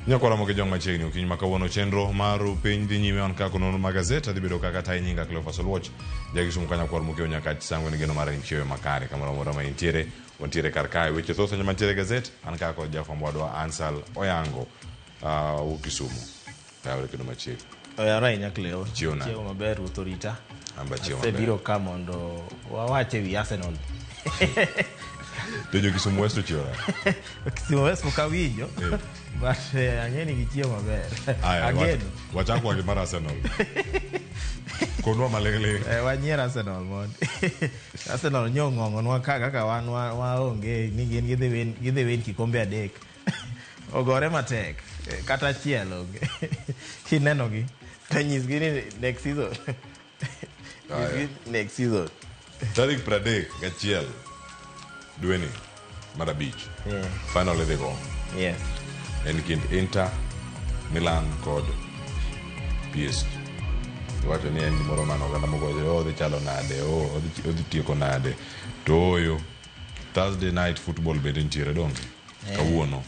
Nyakwara moke jong machiegni okinyi ma kawuono chenro mar piny dhi nyime on kaka nonro mag gazet adhi bedo kaka tayi nyinga Cleophas Oluoch jakisumu ka nyakwar mokeo nyakach sangwe ni geno mar en chiemo makare kamoro amora ma intiere wantiere kar kae weche thoth mantiere e gazet an kaka kod jafwambo wadwa Ansal Oyango wuok Kisumu Yawre kendo machiegni. Oyawre ahinya Cleo. Chiew nade? Chiew maber Ruoth orita. An be achiew maber. Asebiro ka mondo wawach e wi Arsenal. To jo Kisumu West ochiew nade? Kisumu West pok awinjo. But ang'e ni gichiew maber. Aya, Ageno. wachak wagi mar Arsenal. Konwa maling'ling'. Wanyier Arsenal mondi. Arsenal nyo ong'ong'onwa ka kaka wan waonge ni gin gidhi win kikombe adek. Ogore matek kata achiel onge. Kinenogi to nyisgi ni next season. Nyisgi next season. Tarik 31 dweni mar abich. Final idhi go. Yes. En kind Inter Milan kod PSG. Iwacho ni en gimoro mane oganda moko wacho, "Oh, odhi chalo nade, oh, odhi tieko nade." To oyo. Thursday night football bende nitiere donge? Kawuono.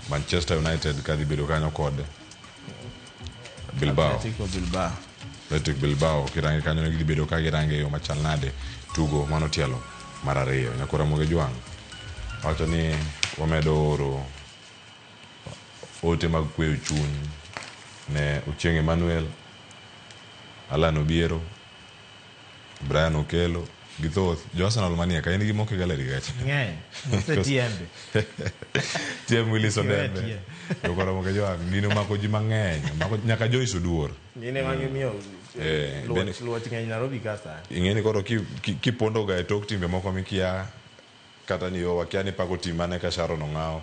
Manchester United kadhi bedo kanyo kod Bilbao. Atletico Bilbao. Athletic Bilbao kirange kanyo ne gidhi bedo ka girange e yo machal nade tugo mano tielo mar ariyo. Nyakwar Ramogi Jwang' wacho ni wamedo oro ote mag kweyo chuny ne Ochieng' Emmanuel, Alan Obiero, Brian Okelo gi thoth jo Arsenal manie ka in gi moko e gallery kacha. Ng'eny. Ose tiembe. Tiem Willis Kiwe Odembe. tiem. Jokora Ramogi Jwang' gini omako ji mang'eny. Omako nyaka Joyce Oduor. Gin ema gimiyo luoch ng'eny Nairobi ka sani. Ing'e ni koro kipondo ga e tok timbe moko mikia kata ni yo wakia ni pako tim mane ka Sharon Ong'awo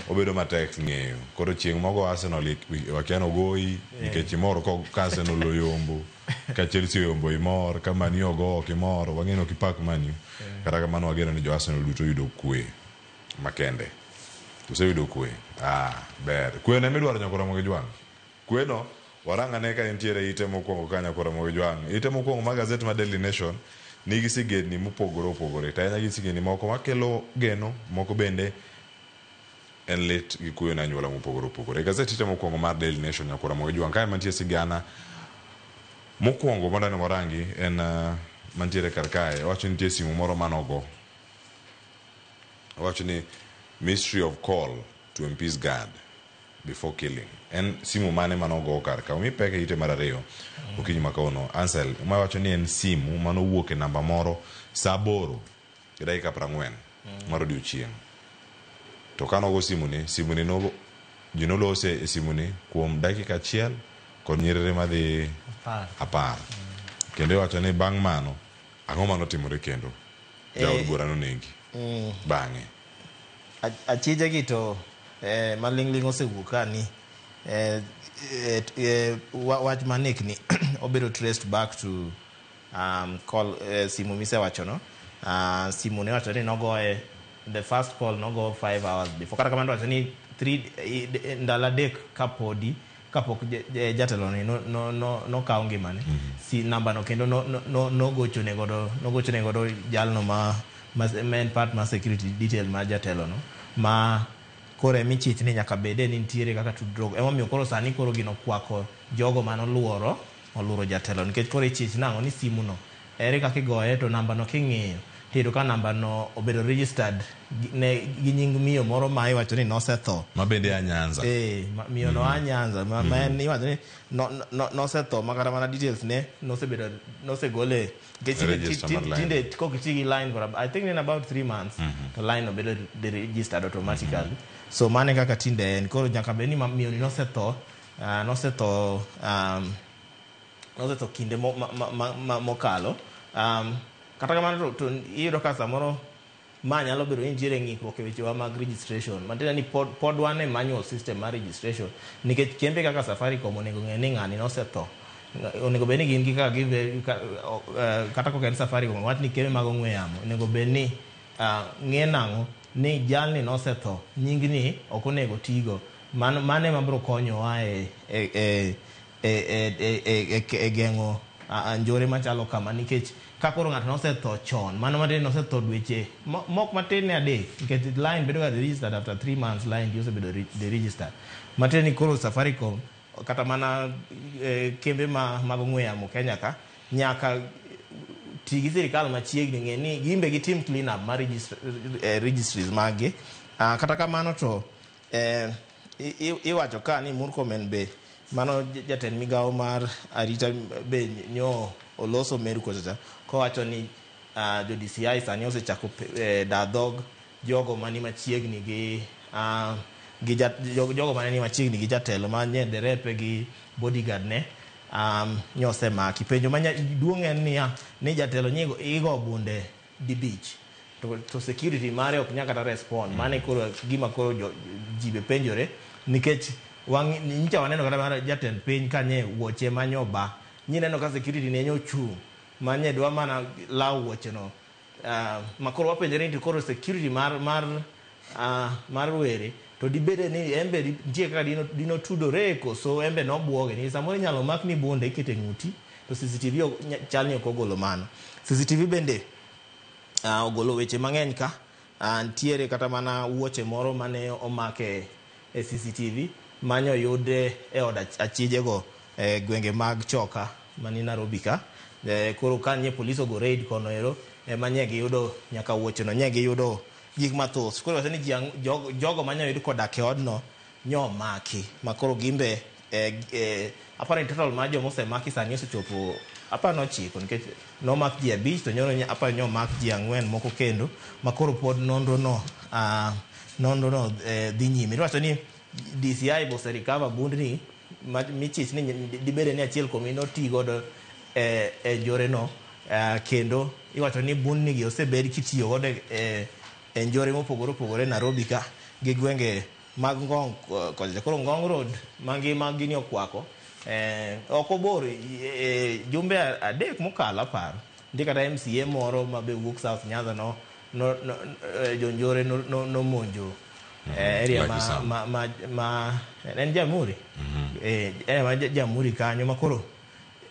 obedo matek ng'eyo. Koro chieng' mogo Arsenal wakia ni ogoyi nikech imor ka Arsenal oyombo, ka Chelsea oyombo imor, ka Man U ogo ok imor, wang'e ni ok ipak Man U. Kata kamano wageno ni jo Arsenal duto oyudo kwe makende. Useyudo kwe? Ah, ber. Kwe no ema idwaro nyaka Ramogi Jwang'. Kweno, warang ane ka nitiere ite mokwongo ka Nyakwar Ramogi Jwang'. Ite mokwongo mar gazet mar Daily Nation nigi sigendni mopogore opogore, to ahinya gin sigendni moko makelo geno, moko bende en lit gi kuyo ne anyuola mopogore opogore. E gazet ite mokwongo mar Daily Nation Nyakwar Ramogi Jwang' kae mantie sigana mokwongo madwani warangi en mantiere kar kae. Owacho ni nitie simu moro manogo. Owacho ni mystery of call to MP's guard. before killing. En simu mane mane ogo kar ka? Omi pek e ite mar ariyo okinyi ma kawuono. Ansel, ma wacho ni en simu mane owuok e namba moro saa aboro gi dakika prang'wen mar odiochieng'. To kane ogo simu ni, simu ni no, ji nolose e simu ni kuom dakika achiel kod nyiriri madhi apar. Kendo iwacho ni bang' mano, ang'o mane otimore kendo? Jaod bura nonegi bang'e. Achije gi to maling'ling' osewuok ka ni wach manek ni obedo traced back to call simu misewachono. Simu ne iwacho ni nogoye the first call nogo 5 hours before. Kata kamano iwacho ni ndalo adek kapodi kapok jatelo ni nokaw ngimane. Si namba no kendo nogochone godo nogochone godo jalno ma en part mar security detail mar jatelo no ma koro emichich ni nyaka bede ni nitiere kaka tudruok. Emomiyo koro sani koro gino kwako jogo mane oluoro oluoro jatelo nikech koro ichich nang'o ni simu no ere kaka igoye to namba no king'iyo tiyudo ka namba no obedo registered ne gi nying miyo moro ma iwacho ni nosetho. Ma bende a Nyanza. Miyo no a Nyanza ma en iwacho ni nosetho ma kata mana details ne nosebedo nosegole nikech Register mar line. tinde kok iti gi line for I think in about 3 months to line no bedo registered automatically. So mane kaka tinde en koro nyaka bed ni miyo ni nosetho nosetho nosetho kinde mokalo. Kata kamano to iyudo ka samoro ma nyalo bedo ni nitiere ng'ikruok e wechewa mag registration. Matiende ni pod wan e manual system mar registration nikech kembe kaka Safaricom onego ng'e ni ng'ani nosetho. Onego bed ni gin gi kaka kata kok en Safaricom, wach ni kembe mag ong'we yamo onego bed ni ng'e nang'o ni jalni nosetho, nyingni ok onego tigo. Mano ema biro konyowa e geng'o njore machalo kama nikech Ka koro ng'ato nosetho chon, mano matin nosetho dweche mok matin ne 3, nikech line bedo ga registered after 3 months, line di osebedo deregistered. Matin ni koro Safaricom kata mana kembe mag ong'we yamo Kenya ka nyaka ti gi sirikal machiegni ng'e ni gimbe gitim clean up mar registries maggi. Kata kamano to iwacho ka ni Murkomen be mano jatend migawo mar arita be nyo oloso Meru kocha kowacho ni jo DCI sani osechako da dhog jogo mani machiegni gi jogo mane ni machiegni gi jatelo ma nye derepe gi bodyguard ne nyosemaki. Penjo ma duong' en niya ni jatelo nyigo igo bunde dibich to security mare ok nyal kata respond. Mane koro gima koro ji be penjore nikech nyicha waneno kata mana jatend piny kanye wuoche manyoba nyineno ka security ne nyochung' manye dwa mana law wuoche no. Makoro wapenjore ni koro security mar were to dibede ni embe nitie kaka dino tudore koso embe nobuoge ni samoro inyalo mak ni bunde ikete ng'uti to CCTV chal ni ok ogolo mano. CCTV bende ogolo weche mang'eny ka. Nitiere kata mana wuoche moro mane omake e CCTV manyo yude e od achijego e gwenge mag Choka mani Nairobi ka. Koro ka nye polis ogo raid kono ero ema nye giyudo nyaka wuoche no, nye giyudo gik mathoth. Koro wacho ni jogo manyo yud kodak e odno nyo maki ma koro gimbe aparo ni total mar joma osemaki sani osechopo aparo 9 nikech nomak ji 5 to nyoro aparo ni omak ji 4 moko kendo ma koro pod nonro no dhi nyime. Iwacho ni DCI bo oserecover bundni michich ni dibede ni achiel kuom noti godo e njore no, kendo iwacho ni bundni gi osebed kitiyo godo e njore mopogore opogore Nairobi ka gi gwenge mag Ngong kocha. Koro Ngong Road mangima gini okwako ok obor jumbe 3 mokalo aparo. Nitie kata MCA moro ma be wuok South Nyanza no jonjore nomonjo area ma en Jamhuri. Area ma Jamhuri kanyo ma koro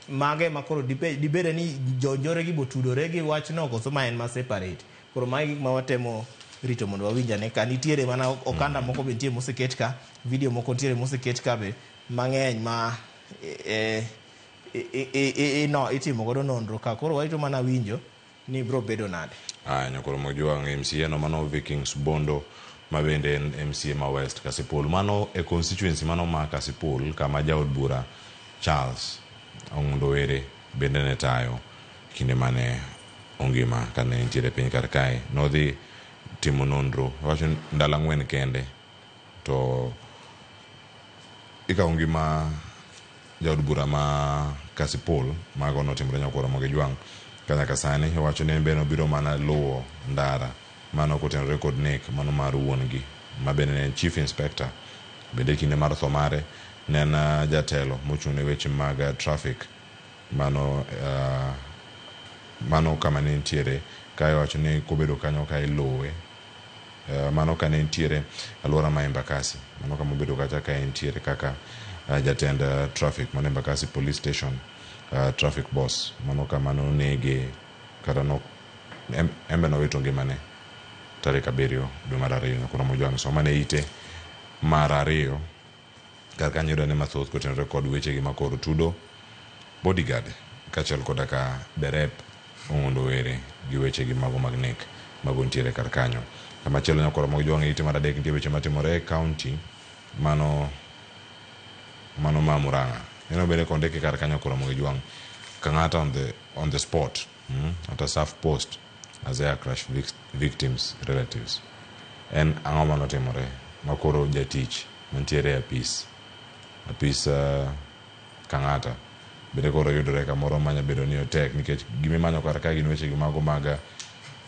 mage ma koro dibede ni jonjore gi botudore gi wachno koso ma en ma separate. Koro magi gik ma watemo rito mondo wawinj ane ka nitiere mana okanda moko be nitie moseket ka, video moko nitiere moseket ka be mang'eny ma itimo godo nonro ka. Koro warito mana winjo ni bro bedo nade. Nyakoro Mojwang' MCA no mano Vikings Bondo ma bende en MCA ma West Kasipul. Mano e constituency mano ma Kasipul kama jaod bura Charles Ong'undo Were bende ne tayo kinde mane ongima kane nitiere piny kar kae. Nodhi timo nonro, wacho ndalo 4 kende to ikawo ngima jaod bura ma Kasipul. Mago notimore Nyakwar Ramogi Jwang' ka nyaka sani owacho ni en be nobiro mana luwo ndara mano kotenore kod nek mano mar wuon gi ma bende ne en chief inspector. Bende kinde mar tho mare ne en jatelo mochung' ne weche mag traffic mano mano kama ne nitiere ka iwacho ni kobedo kanyo ka iluwe mano ka ne nitiere alwora ma Embakasi, mano kama obedo kacha ka entiere kaka jatend traffic mano Embakasi police station, traffic boss, mano kama nonege kata no embe nowito ngimane tarik 7 dwe mar 2. Nyakoro Mojwang' soma ne ite mar 2 kar kanyo yudo ne mathoth kotenore kod wechegi makoro tudo bodyguard kaachiel koda ka derep Ong'ondo Were gi wechegi mago mag nek mago nitiere kar kanyo. Kamachielo Nyakwar Ramogi Jwang' ite mar 3 nitie weche matimore e county mano ma Murang'a. Neno bende kondiki kar kanyo Nyakwar Ramogi Jwang' Kang'ata on the spot at a surf post as air crash victims relatives. En ang'o manotimore makoro jatich mantiere e apis Kang'ata bende koro yudore kamoro manya bedo ni otek nikech gimimanyo kar kae gin weche mago mag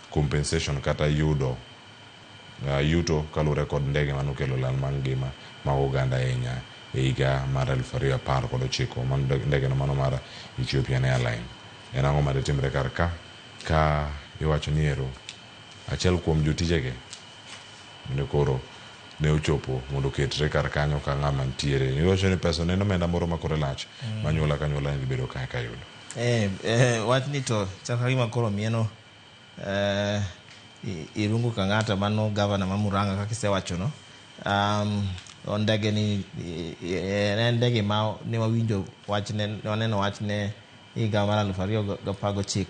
compensation kata yudo yuto kaluwore kod ndege manokelo lal mar ngima mag oganda ahinya e higa mar 2019 mano ndege no mano mar Ethiopian Airline. En ang'o mane timre kar ka ka iwacho ni ero achiel kuom jotijege bende koro ne ochopo mondo oketre kar kanyo ka ng'ama nitiere. Iwacho ni pesa ne en omenda moro ma kore lach ma anyuola ka anyuola ne dhi bedo ka yudo. Wachni to chal ka gima koro mieno Irungu Kang'ata mano gavana ma Murang'a kaka isewachono. Ndege ni en ndege ma ne wawinjo wachne, ne waneno wachne higa mar 2019.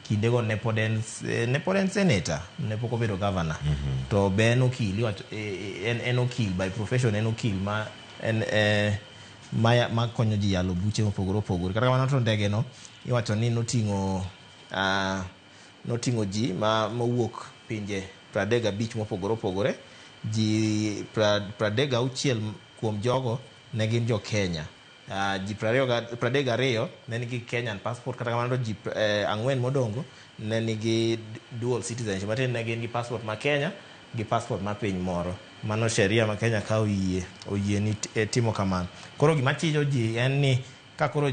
Kindego ne pod en senator, ne pok obedo gavana. To be en okil, en okil by profession, en okil ma en ma konyo ji yalo buche mopogore opogore. Kata kamano to ndege no iwacho ni noting'o ji ma mowuok pinje 35 mopogore opogore. Ji 36 kuom jogo ne gin jo Kenya. Ji 32 ne nigi Kenyan passport, kata kamano to ji 4 modongo ne nigi dual citizenship, matiende ne gin gi passport ma Kenya gi passport ma piny moro. Mano sheria ma Kenya ka oyie ni timo kamano. Koro gima chijo ji en ni ka koro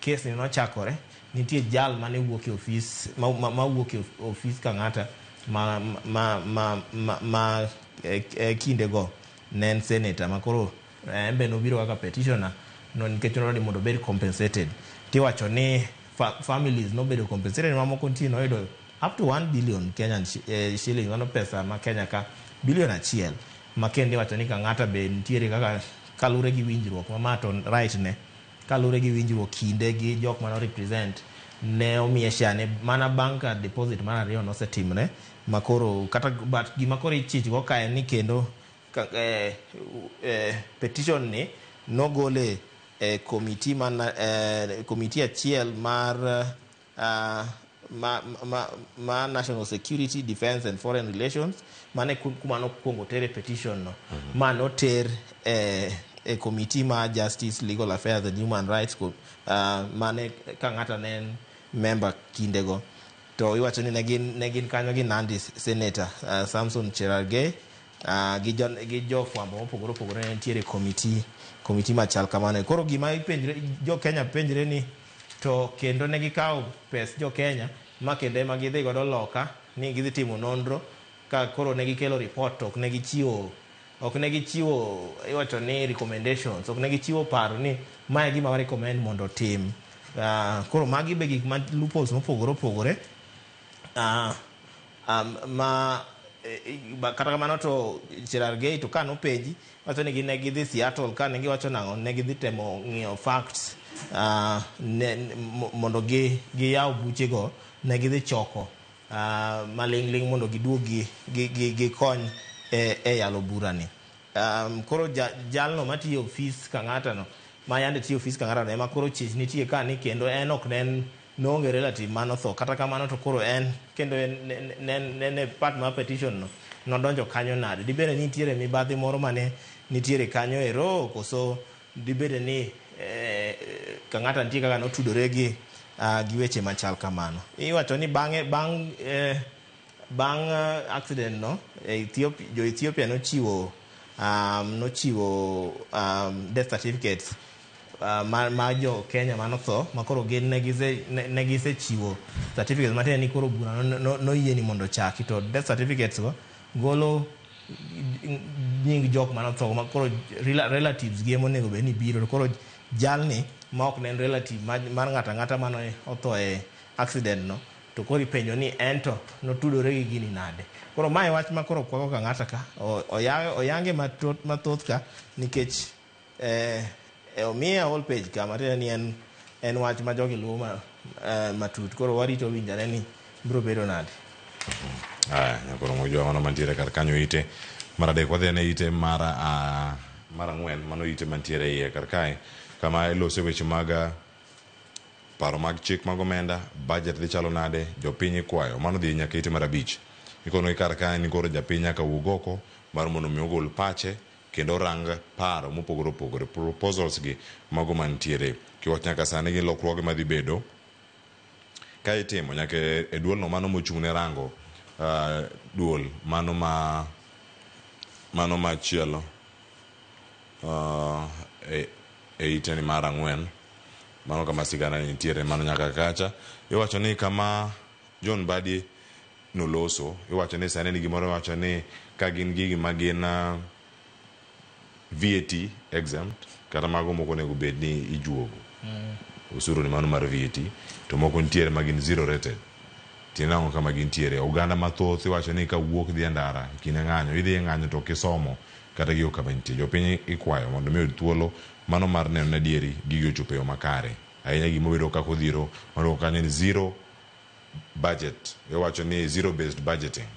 kes ni nochakore, nitie jal mane wuok e ofis ma wuok e ofis Kang'ata ma kindego ne en senator ma koro en be nobiro kaka petitioner no nikech nodwaro ni mondo obed compensated. Tiwacho ni families nobedo compensated, mamoko nitie noyudo up to 1 billion Kenyan shilling, mano pesa ma Kenya ka bilion 1, ma kendo iwacho ni Kang'ata be nitiere kaka kalure gi winjruok ma to right ne kalure gi winjruok kinde gi jok mano represent ne omiye share mana bang' ka deposit mar 2 nosetimre ma koro kata but gima koro ichich go kae ni kendo petition ni nogole committee man committee achiel mar ma National Security, Defense and Foreign Relations mane kuma nokwongo tere petition no. Ma noter e committee ma Justice, Legal Affairs and Human Rights mane Kang'ata ne en member kindego. To iwacho ni ne gin kanyo gi Nandi Senator Samson Cherargei gi jofwambo mopogore opogore ne nitiere committee machal kamano. Koro gima ipenjre jo Kenya penjre ni to kendo ne gikawo pes jo Kenya ma kendo ema gidhi godo loka ni gidhi timo nonro ka koro ne gikelo report to ok ne gichiwo iwacho ni recommendations, ok ne gichiwo paro ni mae gima wa recommend mondo otim. Koro magi be gik ma loopholes mopogore opogore ma kata kamano to Cherargei to ka nopenji wacho ni gin ne gidhi Seattle ka ne giwacho nang'o ne gidhi temo ng'iyo facts mondo giyaw buchego ne gidhi choko maling'ling' mondo giduog gikony e yalo burani. Koro jalno matiyo ofis Kang'ata no ma yande tiyo ofis Kang'ata no ema koro chich nitie ka ni kendo en ok ne en noonge relative manotho, kata kamano to koro en kendo en ne part mar petition no nodonjo kanyo nade? Dibede ni nitiere mibadhi moro mane nitiere kanyo ero koso dibede ni Kang'ata nitie kaka notudore gi weche machal kamano. Iwacho ni bang'e bang' accident no Ethiopia, jo Ethiopia nochiwo death certificates ma jo Kenya manotho ma koro gin ne gisechiwo certificates matiende ni koro bura noyie ni mondo ochaki to death certificates go golo nying jok manotho ma koro relatives gi ema onego bed ni biro to koro jalni ma ok ne en relative mar ng'ato ang'ata mane otho e accident no to koro ipenjo ni ento notudore gi gini nade. Koro mae wach ma koro kwako Kang'ata ka oyange mathoth ka nikech omiye whole page ka matiende ni en wach ma jogi luwo matut. Koro warito winjane ni biro bedo nade. Aya, nyakoro mojwa mano mantiere kar kanyo ite mar 3 wadhi ane ite mar 4 mano ite mantiere iye kar kae kama ilose weche mag paro mag chik mag omenda, budget dhi chalo nade, jopiny ikwayo mano dhi nyaka ite mar 5. Ikono kar kae ni koro japiny nyaka wuog oko mar mondo mi ogol pache kendo orang paro mopogore opogore, proposals gi mago mantiere kiwach nyaka sani gi lokruoge madhi bedo ka itimo nyaka e duol no mano mochung' ne rango duol mano machielo e ite ni mar 4 mano kama sigana nitiere mano nyaka kacha iwacho ni kama John Mbadi noloso iwacho ni sani ni gimoro iwacho ni ka gin gigi ma gin VAT exempt kata mago moko onego bed ni ijuogo. Osuru ni mano mar VAT to moko nitiere ma gin zero rated. Tiende nang'o kama gintiere? Oganda mathoth iwacho ni kawuok dhi e ndara e kinde ng'anyo, idhi e ng'anyo to ok isomo kata gigo kama nitie. Jopiny ikwayo mondo mi oyud thuolo mano mar neno ni adieri gigi ochopo e yo makare. Ahinya gima obedo kaka odhiro maluongo kanyo ni zero budget. Iwacho ni zero based budgeting.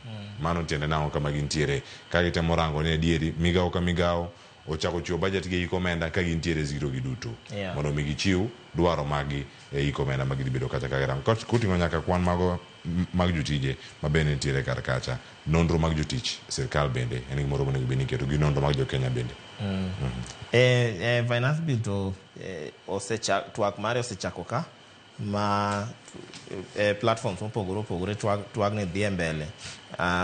Mano tiende nang'o kama gintiere? Ka gitemo rango ni adieri migawo ka migawo ochako chiwo budget gi e hik omenda ka gintiere zero giduto. Mondo mi gichiw dwaro maggi e hik omenda ma gidhi bedo kacha ka girango. Koting'o nyaka kwan mago mag jotije ma bende nitiere kar kacha. Nonro mag jotich sirkal bende en gimoro monego bed ni iketo gi nonro mag jokenya bende. Finance bill to osechak twak mare osechako ka ma platforms mopogore opogore twagni dhi e mbele.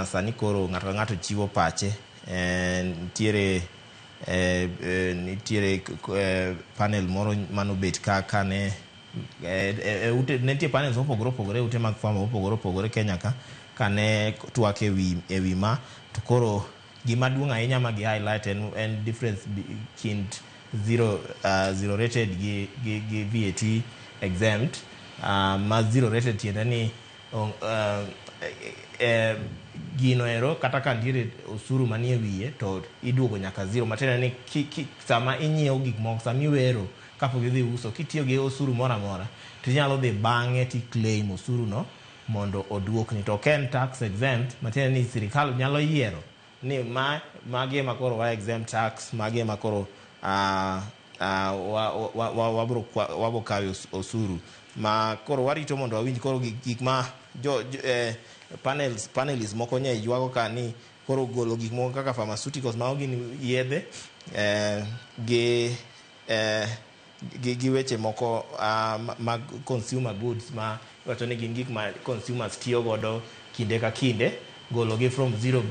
Sani koro ng'ato ka ng'ato chiwo pache. Nitiere panel moro manobet ka kane ute, nitie panels mopogore opogore e ute mag fwambo mopogore opogore Kenya ka kane twak ewi ma to koro gima duong' ahinya ma gi highlight en difference kind zero rated gi VAT exempt. Ma zero rated tiende ni gino ero kata ka nitiere osuru manie wiye to iduogo nyaka zero, matiende ni sama inyiewo gik moko, sama iwero kapok idhi uso kitiyo gi osuru moro amora to inyalo dhi bang'e ti claim osuru no mondo oduokni. To ok en tax exempt, matiende ni sirikal nyalo yiero ni ma magi ema koro wa exempt tax, magi ema koro wabro kawe osuru. Ma koro warito mondo wawinj koro gik ma jo panelists moko nye ywago ka ni koro golo gik moko kaka pharmaceuticals mago gin yedhe gi weche moko mag consumer goods ma iwacho ni gin gik ma consumers tiyo godo kinde ka kinde, golo gi from zero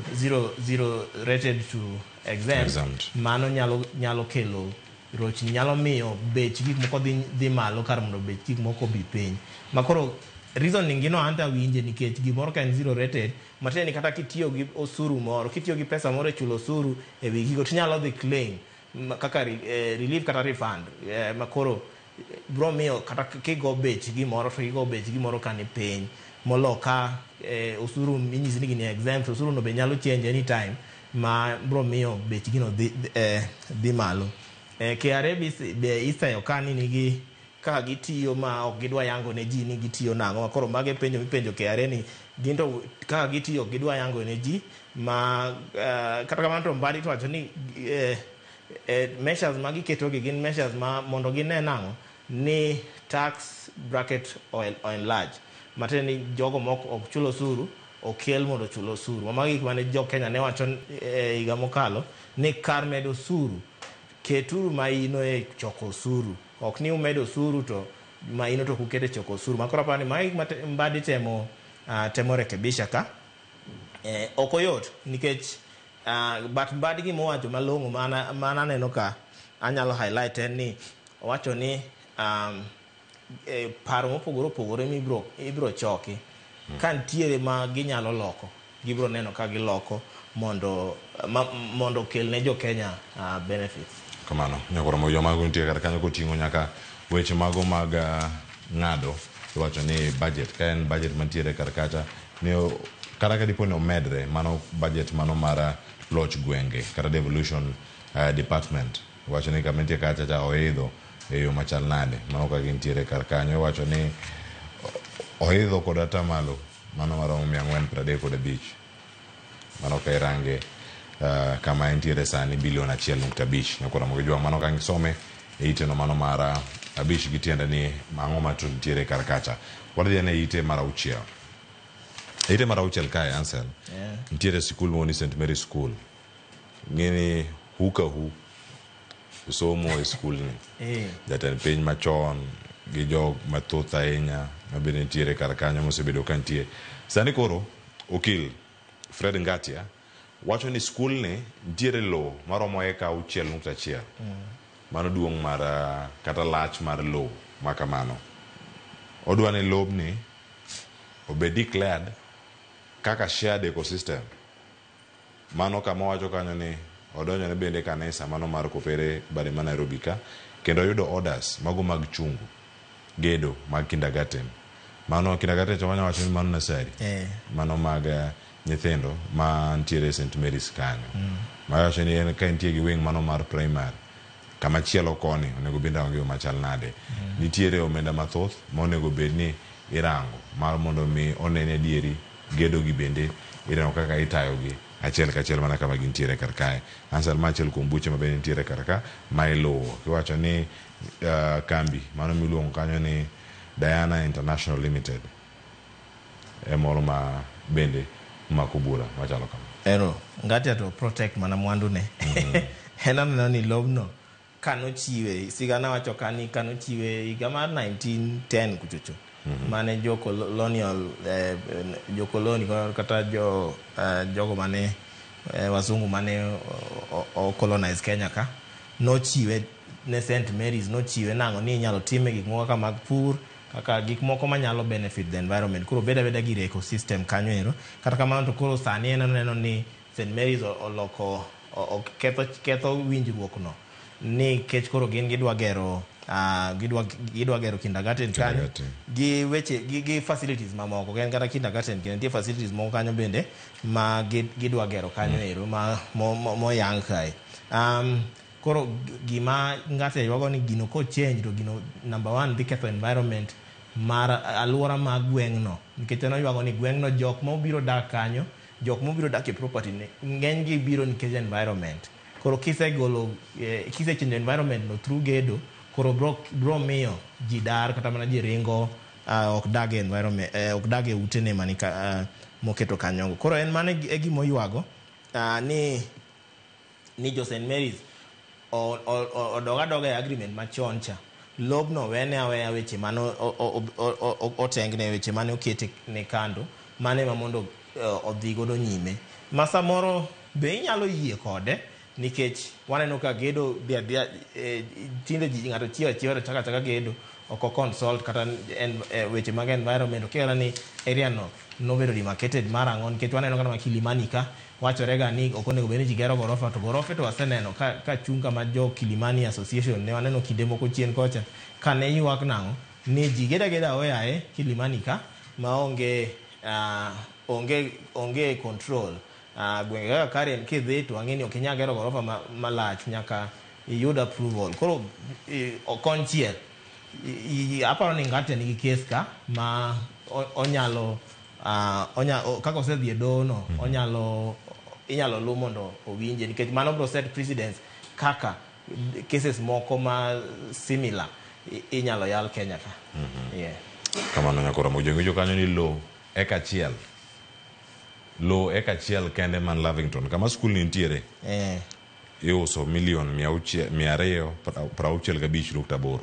rated to exempt. Exempt. Mano nyalo kelo rochni, nyalo miyo bech gik moko dhi malo kar mondo bech gik moko obi piny. Ma koro reasoning gi no anto awinje nikech gimoro ka en zero rated, matiende ni kata kitiyo gi osuru moro, kitiyo gi pesa moro e chulo osuru e wi gigo, tinyalo dhi claim kaka relief kata refund, ma koro bro miyo kata kigo bech gimoro to igo bech gimoro ka ni piny molo ka osuru minyisi ni gini exempt, osuru no be nyalo change anytime ma bro miyo bech gino dhi malo. KRA be iseyo ka ni nigi kaka gitiyo ma ok gidwa yango ne ji ni gitiyo nang'o. Koro mago e penjo mipenjo KRA ni gin to kaka gitiyo ok gidwa yango ne ji ma kata kamano to Mbadi to wacho ni measures ma giketo gi gin measures ma mondo gine nang'o ni tax bracket o enlarge, matiende ni jogo mok ok chul osuru okel mondo ochul osuru. Mago gik mane jo Kenya ne wacho higa mokalo ni kar medo osuru keturu maino e choko osuru, ok ni umedo osuru to maino to ok uketo e choko osuru. Ma koro aparo ni magi gik ma Mbadi temo rekebisha ka. Ok oyot nikech but Mbadi gima owacho malong'o mana aneno ka anyalo highlight en ni owacho ni paro mopogore opogore ibro choki ka nitiere ma ginyalo loko, gibro neno ka giloko mondo okel ne jo Kenya benefits. Kamano nyakoro mo joma nitie kar kanyo koting'o nyaka weche mago mag ng'ado. Iwacho ni budget ka en budget mantiere kar kacha ni kata ka dipo ni omedre mano budget mano mar loch gwenge kata devolution department, iwacho ni kama nitie kacha cha oidho e yo machal nade, mano ka gintiere kar kanyo iwacho ni oidho kod atamalo mano maromo 435, mano ka irange kama entiere sani bilion 1.5. Nyakoro Ramogi Jwang' mano ka ngisome e iteno mano mar 5 gi tiende ni ang'o ma to nitiere kar kacha. Wadhi ane ite mar 6. Ite mar 6 kae Ansel, nitiere sikul moro ni St Mary School. Ng'eni hu ka hu somo e skul ni. Jatend piny machon gi jog mathoth ahinya mabende nitiere kar kanyo mosebedo ka nitie. Sani koro okil Fred Ngatia wacho ni skul ni nitiere lowo maromo eka 6.1. Mano duong' mar kata lach mar lowo ma kamano. Odwa ni lobni obed declared kaka shared ecosystem. Mano kama owacho kanyo ni odonjone bende kanisa mano mar Kopere bade ma Nairobi ka, kendo oyudo orders mago mag chungo gedo mag kindergarten. Mano kindergarten to wanya wacho ni mano nursery. Mano mag nyithindo ma ntiere St Mary's kanyo. Mawacho ni en ka entie gi wing mano mar primary kama chielo koni onego bed ni yo machal nade. Nitiere omenda mathoth ma onego bed ni irango mar mondo mi one ni adieri gedo gi bende ineno kaka itayogi achiel kachiel mana kama gintiere kar kae. Answer ma achiel kuom buche ma bende nitiere kar ka ma iluwo. Kiwacho ni kambi mano miluongo kanyo ni Diana International Limited e moro ma bende mako bura machalo kama. Ero, Ngatia to protect mana mwandu ne. En aneno ni lobno kanochiwe, sigana wacho kani kanochiwe higa mar 1910 kuchocho. Mane jo colonial jo koloni kata jo jogo mane wazungu mane o colonize Kenya ka nochiwe ne St Mary's, nochiwe nang'o ni inyalo time gik moko kaka mag pur, kaka gik moko manyalo benefit the environment. Koro beda beda gir ecosystem kanyo ero. Kata kamano to koro sani en aneno ni St Mary's oloko ketho winjruok no ni kech koro gin gidwa gero gidwa gero kindergarten kanyo gi weche gi facilities mamoko. Gen kata kindergarten kendo nitie facilities moko kanyo bende ma gidwa gero kanyo ero ma moyang kae. Koro gima Ngatia ywago ni gino ko change to gino number one dhi ketho environment mar aluora mar gweng'no, nikech en oywago ni gweng'no jok mobiro dak kanyo, jok mobiro dak e property ne ng'eny gi biro nikech environment. Koro kisegolo kise change environment no through gedo, koro bro miyo ji dar kata mana ji ringo ok dag e environment, ok dag e utene mani ka moketo kanyo. Koro en mano e gima oywago ni jo St Mary's odog adoga e agreement machon cha. Lobno wene aweya weche mane otengne, weche mane okete ne kando, mane ma mondo odhi godo nyime. Ma samoro be inyalo yie kode nikech waneno ka gedo dhi adhiya, tinde ji ng'ato chiewo achiewa to chako achaka gedo, ok o consult kata weche mag environment. Okia ni area no nobedo demarcated mar ang'o, nikech waneno kata ma Kilimani ka wachore ga ni ok onego bed ni ji gero gorofa, to gorofe to waseneno ka chung' kama jo Kilimani Association ne waneno kinde moko chien kocha ka ne ywak nang'o ni ji gedo ageda oyaye Kilimani ka maonge onge control. Gwenge kaka Karen kidhi to wang'e ni ok inyal gero gorofa malach nyaka iyud approval. Koro konchiel aparo ni Ngatia nigi case ka ma onyalo kaka osedhi e doho no, onyalo inyalo lu mondo owinje, nikech mano biro set precedence kaka cases moko ma similar inyalo yal Kenya ka. Yeah. Kamano nyakoro mojong kanyo ni lo eka achiel. Lo eka achiel kende man Lavington kama skul ni nitiere. Iuso milion 265.8.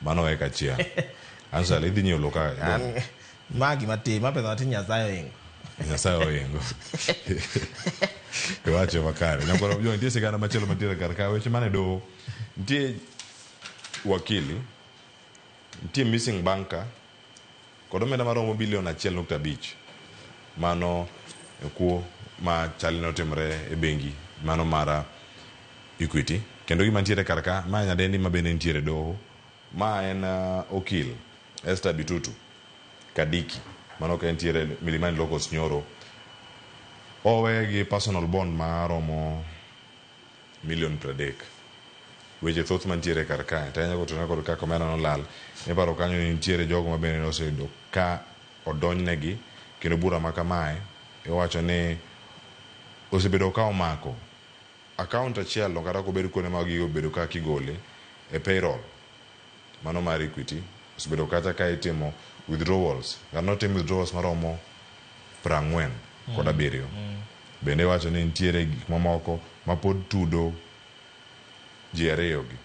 Mano eka achiel. Ansel idhi nyiewo lo ka. Magi matin, ma pesa matin Nyasaye oingo. Nyasaye oingo. Iwacho makare. Nyakoro mojong nitie sigana machielo mantiere kar ka weche mane doho. Nitie wakili, nitie missing banker kod omenda maromo bilion 1.5. Mano kuo ma chal ni otimore e bengi mano mar Equity. Kendo gima nitiere kar ka, ma nyadendi ma bende nitiere doho, ma en okil Esther Bitutu Kadiki, mano ka entiere Milimani Law Courts nyoro, owe gi personal bond maromo milion 30. Weche thoth mantiere kar kae, to ahinya kotenore kod kaka omenda nolal, iparo kanyo ni nitiere jogo ma bende oseyudo ka odonjnegi, kendo bura ma kamae iwacho ni osebedo ka omako account achiel no kata kobed kuonde ma gigo obedo ka kigole e payroll mano mar Equity, osebedo kacha ka itimo withdrawals, kata notim withdrawals maromo 47. Bende iwacho ni nitiere gik mamoko ma pod tudo ji ariyo gi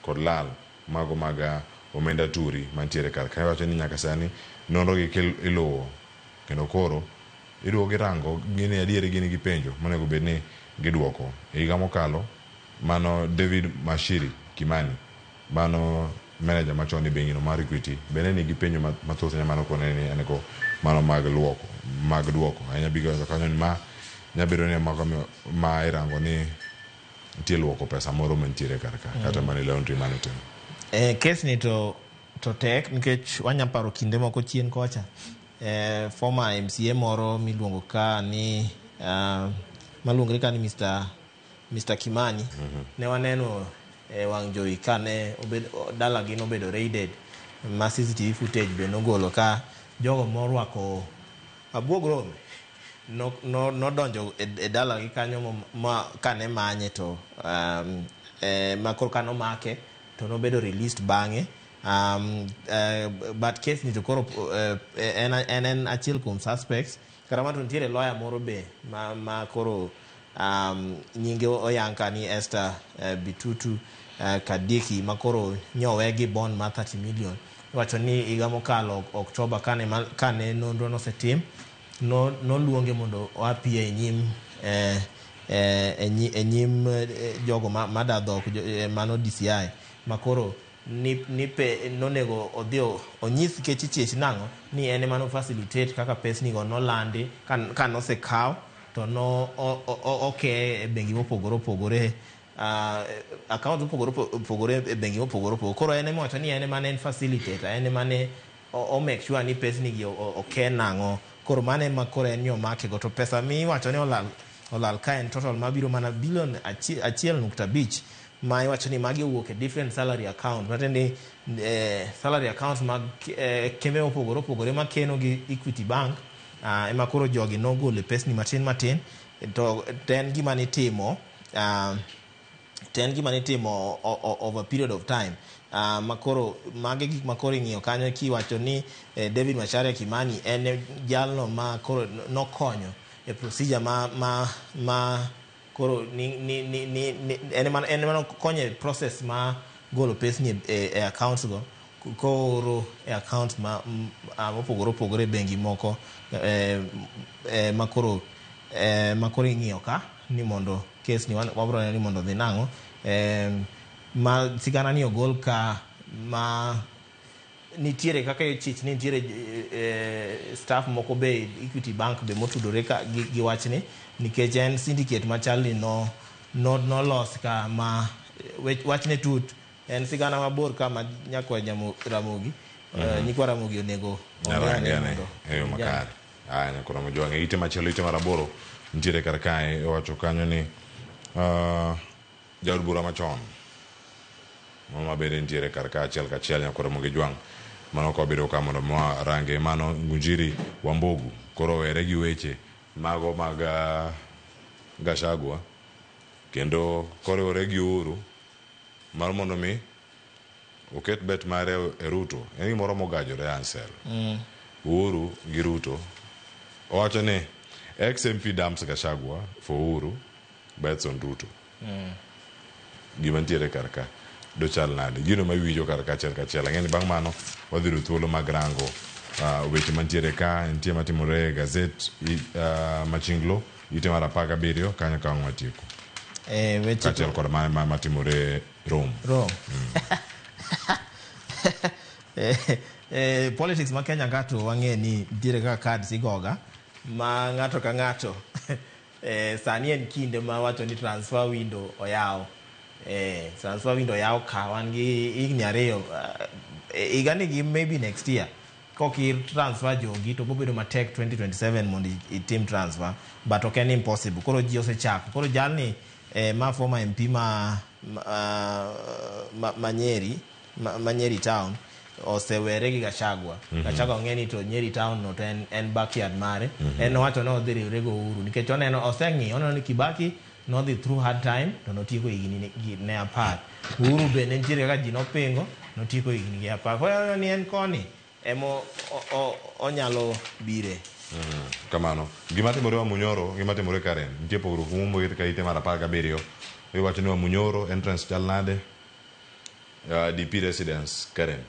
kod lal mago mag omenda turi mantiere kar ka. Iwacho ni nyaka sani nonro gi iluwo, kendo koro iduogo girango gini adieri gin gi penjo monego bed ni giduoko. E higa mokalo mano David Mashiri Kimani, mano manager machon e bengi no mar Equity, bende nigi penjo mathoth mano kone ni en go mano mag luoko mag duoko ahinya bigo kanyo ni ma nyabedo ni mago ma irango ni nitie luoko pesa moro mantiere kar ka, kata mane laundry mane timo. Case ni to To tek nikech wanya paro kinde moko chien kocha, former MCA moro miluongo ka ni maluongre ka ni Mr. Kimani. Ne waneno e wang' jowi ka ne dalagi nobedo raided, ma CCTV footage be nogolo ka jogo morwako abuog rombe nodonjo e dalagi kanyo ma kane manye to ma koro kanomake to nobedo released bang'e. But case ni to koro en achiel kuom suspects. Kata kamano to nitiere lawyer moro be ma koro nyinge oyang ka ni Esther Bitutu Kadiki, ma koro nyowe gi bond mar 30 million. Iwacho ni higa mokalo October kane nonro nosetim, noluonge mondo oappear e nyim jogo ma dhok mano DCI, ma koro ni pe nonego odhi onyis kech ichich nang'o ni en ema no facilitate kaka pesni go nolandi ka nosekaw to no oke e bengi mopogore opogore, account mopogore opogore e bengi mopogore opogore. Koro en ema wacho ni en ema ne en facilitator, en ema ne o make sure ni pesni gi oke nang'o. Koro mano ema koro en ni omake go. To pesa miwacho ni olal ka en total mabiro mana bilion 1.5, ma iwacho ni magi owuok e different salary account, matiende ni salary account mag kembe mopogore opogore makeno gi Equity Bank, ema koro jogi nogolo pesni matin matin. To en gima nitimo over period of time, ma koro magi gik ma koro ing'iyo kanyo kiwacho ni David Macharia Kimani en jalno ma koro nokonyo e procedure ma koro ni en ema nokonyo e process ma golo pesni e accounts go kooro e account ma mopogore opogore e bengi moko, ma koro ing'iyo ka ni mondo case ni wabro neno ni mondo odhi nang'o, ma sigana ni ogol ka ma nitiere kaka chich ni nitiere staff moko be Equity Bank be motudore ka gi wachni, nikech en syndicate machal ni no nolos ka ma wachne tut, en sigana mabor ka ma nyakwa Ramogi, nyikwa Ramogi onego ong'e mondo e yo makare. Aya, nyakwa Ramogi wang'e ite machielo, ite mar 8 nitiere kar kae. Iwacho kanyo ni jaod bura machon mama bende nitiere kar ka achiel kachiel. Nyakwa Ramogi Jwang' mano ka wabedo ka mondo mwa range mano Ngunjiri Wambugu koro owere gi weche mago mag Gachagua kendo koriwore gi Uhuru mar mondo mi oket bet mare e Ruto. En gimoro mogajore Ansel. Uhuru gi Ruto, owacho ni ex MP dumps Gachagua for Uhuru, bets on Ruto. Gima nitiere kar ka dochal nade? Gino ma iwinjo kar ka achiel kachiel, ang'e ni bang' mano wadhi yudo thuolo mag rango weche mantiere ka. Nitie matimore e gazet Machinglo, ite mar 17 kanyo ka ang' watieko weche kaachiel kod matimore Rome. Rome. Politics ma Kenya ka to wang'e ni nitiere kaka cards igoga ma ng'ato ka ng'ato. Sani en kinde ma wacho ni transfer window oyaw. Transfer window oyaw ka wan gi higni 2, higani gi maybe next year. Kok i transfer jogi to bobedo matek 2027 mondo itim transfer, but ok en impossible. Koro ji osechako. Koro jalni, ma former MP ma Nyeri town osewere gi Gachagua. Gachagua ong'e ni to Nyeri town no to en backyard mare. En nowacho ni odhi riwre go Uhuru nikech oneno oseng'iyo, oneno ni Kibaki nodhi through hard time to notieko higni ne 10. Uhuru be ne nitiere kaka ji nopingo, notieko higni gi 10. Koro oneno ni en koni emo onyalo bire. Kamano gima timore Wamunyoro, gima timore Karen, nitie pogruok moket ka ite mar 17. Iwacho ni Wamunyoro entrance chal nade? DP residence Karen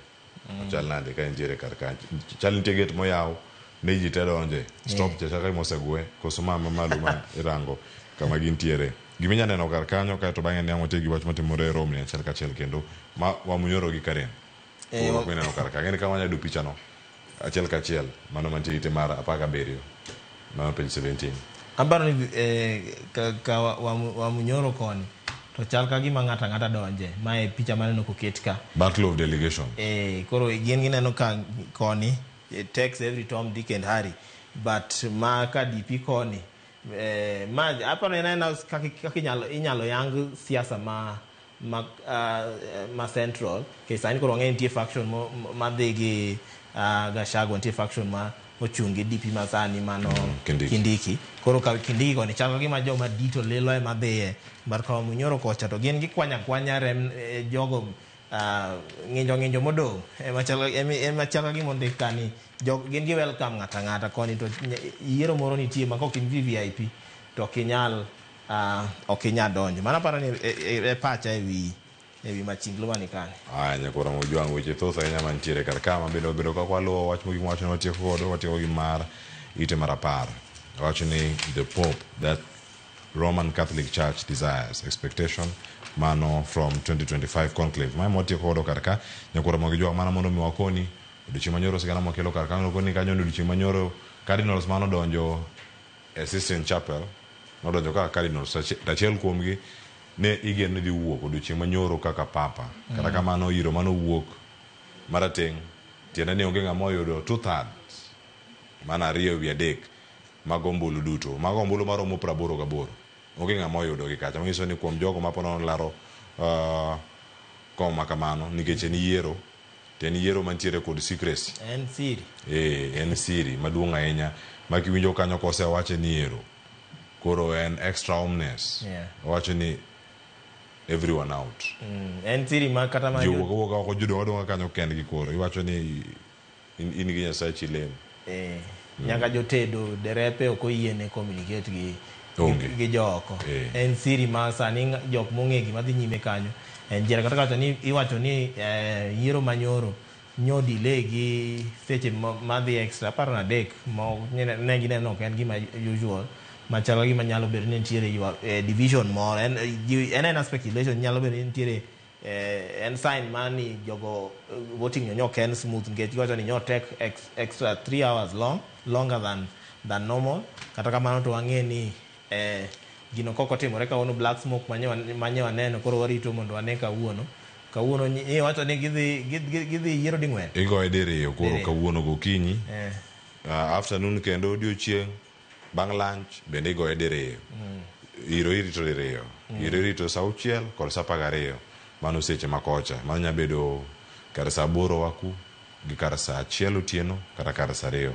chal nade ka nitiere kar ka? Chal nitie gate moyaw ne ji te donje stop cha chaka mosegwe koso ma malo ma irango kama gintiere giminya neno kar kanyo. Kaeto bang'e ne ang' watiek gi wach matimore e Rome ni achiel kachiel kendo ma Wamunyoro gi Karen, pogruok mineno kar ka. Ng'eni ka wanya yudo picha no achiel kachiel, mano mantie ite mar 17, mano page 17. Aparo ni ka Wamunyoro koni to chal ka gima ng'ato ang'ata donje. Mae picha maneno koket ka. Battle of delegation. Koro gin gineno ka koni it takes every Tom, Dick and Harry, but ma ka DP koni, ma aparo en aena kaka inyalo yang siasa ma central ke sani koro wang'eyo nitie faction madhi gi Gachagua, nitie faction ma ochung' gi DP ma sani mano. Kindiki. Kindiki. Koro ka Kindiki koni chal ka gima joma dito lilo ema dhiye, but ka Munyoro kocha to gin gikwanya kwanya rem, jogo ng'injo ng'injo modong' ema chal ka gima ondik ka ni gin gi welcome ng'ata ng'ata koni to yiero moro nitie ma kok in VVIP to ok inyal donjo. Mano aparo ni e pacha ewi machinglo mani kani. Aya, nyakora Mojwang', weche thoth ahinya mantiere kar ka mabende wabedo kaka waluwo wach mogik mwacho ni watieko godo, watieko gi mar ite mar 10. Wacho ni the Pope that Roman Catholic Church desires, expectation mano from 2025 conclave. Mae mwatieko godo kar ka, nyakora Mojwang', mana mondo mi wakoni odiochieng' manyoro sigana mwakelo kar ka nokoni kanyo ni odiochieng' manyoro cardinals manodonjo e Sistine Chapel nodonjo kaka cardinals to achiel kuomgi ne igeno ni dhi wuok odiochieng' manyoro kaka papa. Kata kamano iro manowuok marateng' tiende ni onge ng'ama oyudo 2/3, mana 2/3 mag ombulu duto. Mago ombulu maromo 88. Onge ng'ama oyudo gi kacha. Manyiso ni kuom jogo ma pod laro kom ma kamano nikech en yiero, to en yiero mantiere kod secrecy. En siri. En siri maduong' ahinya ma kiwinjo kanyo kosewache ni ero. Koro en extra omnes. Owacho ni everyone out. En siri ma kata ma ji owuok awuoka oko, jodongo adonga kanyo kendgi koro. Iwacho ni in gi Nyasaye chilem. Nyaka jotedo derepe ok oyiene communicate gi Onge. gi jooko. En siri ma sani jok mong'e gima dhi nyime kanyo. En jera kata kawacho ni iwacho ni yiero manyoro nyo delay gi seche madhi extra aparo na 3 ma ne gineno ok en gima usual machalo gima nyalo bedo ni nitiere division moro en en speculation nyalo bedo ni nitiere en sign mar ni jogo voting nyo ok en smooth nikech giwacho ni nyo take extra 3 hours longer than normal. Kata kamano to wang'e ni gino kok otimore kawuono black smoke manye waneno koro warito mondo wane kawuono. Kawuono iwacho ni gidhi yiero ding'wen. Igoye diriyo koro kawuono gokinyi. Afternoon kendo odiochieng' bang' lunch bende igoye diriyo. Iro irito diriyo. Iro irito saa 6 kod saa 12. Mano seche ma kocha. Mano nyalo bedo kar saa 8 waku gi kar saa 1 otieno kata kar saa 2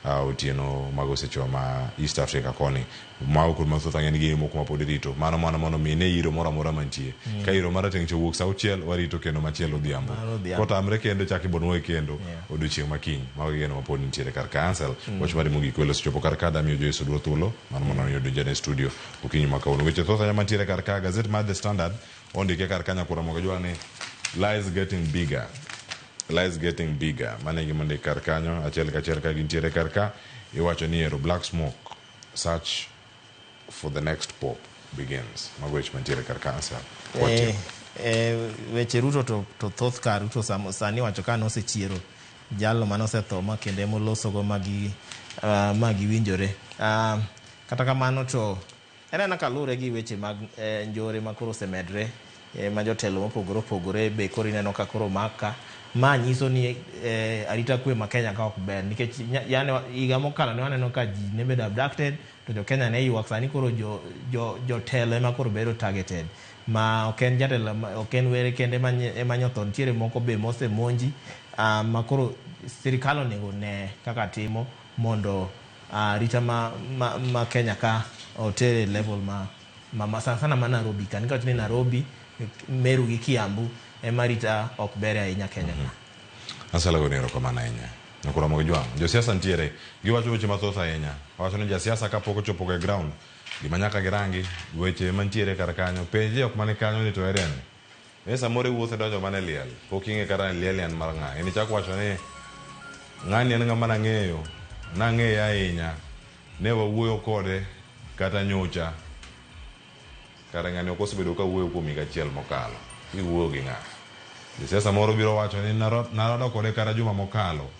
otieno mago seche ma East Africa koni. Mago kod mathoth ang'e ni gin moko ma pod irito. Mano mana mondo mi ine iro moro amora mantie. Ka iro marateng' cha owuok saa 6 warito kendo machielo odhiambo. Kotamre kendo chak ibonwae kendo odiochieng' makiny. Mago e geno mapod nitiere kar ka. Ansel, wach mari mogik welo osechopo kar ka, damiyo Joyce Oduor thuolo mano mondo mi odonjane e studio okinyi ma kawuono. Weche thoth ahinya mantiere kar ka, gazet mar The Standard ondike kar ka nyakura mogo jwa ni lies getting bigger. Lies getting bigger. Mano e gima ondik kar kanyo, achiel kachiel ka gintiere kar ka, iwacho ni ero black smoke search for the next pope begins. Mago weche mantiere kar ka, Ansel. Weche Ruto to thoth ka Ruto sani wacho ka nosechiero jalo manosetho ma kendo emolosogo magiwinjore. Kata kamano to en anena kaluwore gi weche mag njore ma koro osemedre, ma jotelo mopogore opogore be koro ineno ka koro maka. Ma nyiso ni arita kwe ma Kenya ka ok ber nikech yani higa mokalo ne waneno ka ji ne bedo abducted to jo Kenya ne ywak. Sani koro jotelo ema koro bedo targeted ma ok en jatelo, ok en were kende ema nyotho, nitiere moko be mosemonji, ma koro sirikal onego ne kaka timo mondo arita ma Kenya ka otere level ma sana sana ma Nairobi ka, nikech ni Nairobi, Meru gi Kiambu ema arita ok ber ahinya Kenya ka. Asala go nero kamano ahinya. Nyakura mag jwang'. Josiasa nitiere, giwacho weche mathoth ahinya. Wacho ni jasiasa kapok ochopo e ground, gima nyaka girangi, weche mantiere kar kanyo, penje ok mani kanyo ni to ere ni. E samoro iwuotho donjo mana e liel, pok ing'e kata ni liel en mar ng'a. In ichako wacho ni ng'ani en ng'ama nang'eyo, nang'eye ahinya, ne wawuoyo kode kata nyocha. Kare ng'ani ok osebedo ka wuoyo kuom higa achiel mokalo. Iwuoyo gi ng'a? Jasiasa moro biro wacho ni narado kode kata juma mokalo.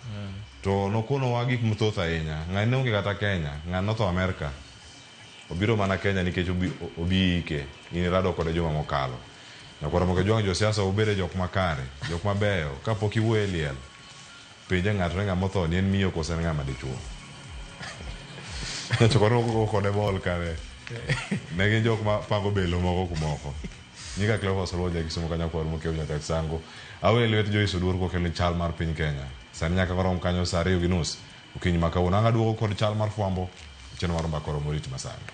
To nokonowa gik mathoth ahinya. Ng'ani ne onge kata Kenya, ng'ani notho Amerka. Obiro mana Kenya nikech obi, obi ike. In irado kode juma mokalo. Nyakwar Moke Jwang' josiasa ubede jok makare, jok mabeyo. Kapok iwuoyo e liel, penje ng'ato ni ng'ama otho ni en miyo koso en ng'ama dichuo. To koro ogo kode bol kare. Ne gin jok ma pango belo moko kumoko. Nyinga Cleophas Oluoch ja Kisumu ka nyakwar Mokeu Nyakach Sango. Awe lwet Joyce Oduor kokelo ni chal mar piny Kenya. Sani nyaka warom kanyo saa 2:30 okinyi ma kawuono. Ang' aduogo kod chal mar fwambo chenro mar mbaka oromo rit masani.